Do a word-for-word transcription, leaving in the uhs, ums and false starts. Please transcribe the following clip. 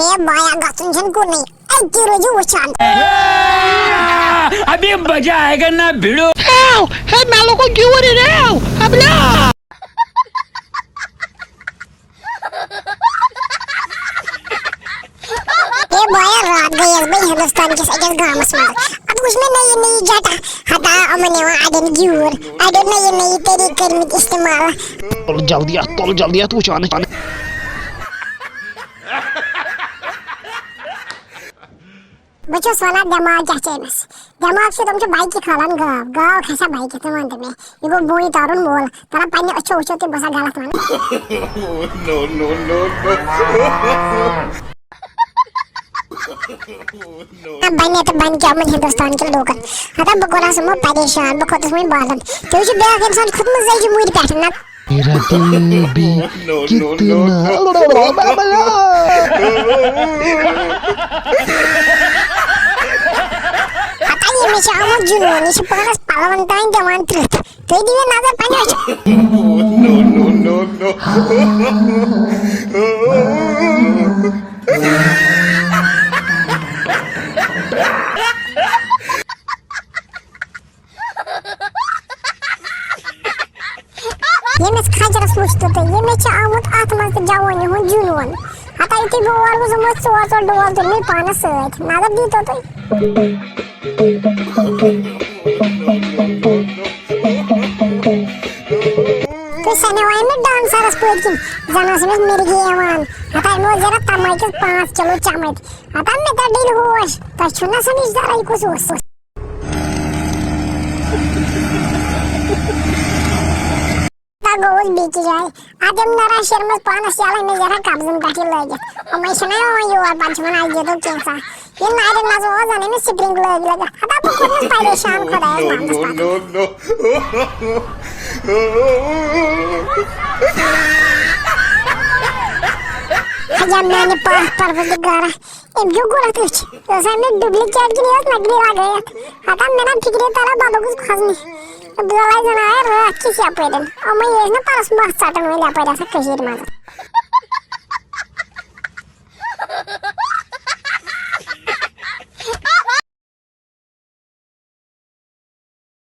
ہے بایا، گژھُن چھُنہٕ کُنُے، أتی روٗزِو وٕچھان۔ अभी मजा आएगा ना भिड़ो। ہیو، ہے مےٚ لوگُن گیوٗر ریو، ہبلا۔ ہے بایا، راتھ گٔیَس بہٕ ہندوستان کِس أکِس گامَس منٛز۔ اَتہِ وٕچھ مےٚ نٔیی نٔیی جٹا، ہتا یِمَن یِوان اَڑٮ۪ن گیوٗر، اَڑٮ۪ن نٔیی نٔیی طریٖقہٕ کٔرمٕتۍ استعمال۔ تُل جلدی اَتھ، تُل جلدی اَتھ، وٕچھان۔ بہٕ چھُس وَنان، دٮ۪ماغ کیٛاہ چھُ أمِس؟ دٮ۪ماغ چھُ، تِم چھِ بایکہِ کھالان گاو، گاو کھسیا بایکہِ؟ ژٕ وَن تہٕ مےٚ، یہِ گوٚو بوٗنہِ تارُن مول، دَپان پنٛنہِ أچھو وٕچھو تُہۍ، بہٕ سا غلط وَنہٕ۔ No, no, no, no. نہ بَنہِ تہٕ بَنہِ کیٛاہ یِمَن ہِندُستان کٮ۪ن لوٗکَن؟ ہَتا بہٕ کوٚرہَس یِمو پریشان، بہٕ کھوٚتُس وۄنۍ بالَن۔ تُہۍ وٕچھِو بیٛاکھ اِنسان کھوٚتمُت زَجہِ مُرِ پٮ۪ٹھ، نہ میرا دل بھی کتنا۔ ہتا ییٚمِس چھُ آمُت جنون، یہِ چھُ پانس پلون تام دِوان ترٕتھ۔ تُہۍ دِیِو نظر پننہِ أچھ۔ ییٚمِس کھجرس وٕچھتو تُہۍ، ییٚمِس چھِ آمُت اَتھ منٛز تہِ جوٲنی ہُنٛد جنون۔ ہتا یُتھُے بہٕ اورٕ گوٚژھُم، ٲسۍ ژور ژور ڈول تُلمٕتۍ پانس سۭتۍ۔ نظر دیٖتو تُہۍ۔ تُہۍ سَنیووا أمِس ڈانسرس پٔتۍ کِنۍ؟ زَن ٲس أمِس مِرگی یِوان۔ ہتا أمۍ اوس ذرا تَمٲکِس پانٛژھ کِلوٗ چَمٕتۍ۔ ہتا مےٚ تَر ڈٔلۍ ہوش۔ تۄہہِ چھُو نہ سَمجھ تَران یہِ کُس اوس؟ پتہٕ گوٚوُس بیٚکِس جایہِ۔ اتھ یِم نرا شیرمٕژ پانس یلہٕ، مےٚ ذرا قبضن پٮ۪ٹھ یہِ لٲگِتھ۔ یِمے چھِنہ یِوان یور، پتہٕ چھِ ونان، "اَسہِ دِتو کینٛژھا۔" یہِ نرِ نظر اوس زن أمِس spring لٲگۍ لٲگِتھ۔ ہتا بہٕ کھوٚتمُت پریشان خۄدایس وننس پتہٕ۔ ہیا میانہِ پاک پروردگارا، أمۍ کیٛاہ کوٚر اَتھ أچھ؟ یہِ ٲسا مےٚ duplicate کِنہٕ یہِ ٲس نقلی لگٲیِتھ؟ ہتا مےٚ نا فِکرِ تران، بہٕ لوٚگُس کھۄژنہِ۔ بہٕ لَگہٕ زَن آیہِ راتھ کِژھ یَپٲرۍ۔ یِمَے ٲسۍ نا پَرُس مَس ژَٹَن وٲلۍ یَپٲرۍ آسان کٔشیٖرِ منٛز۔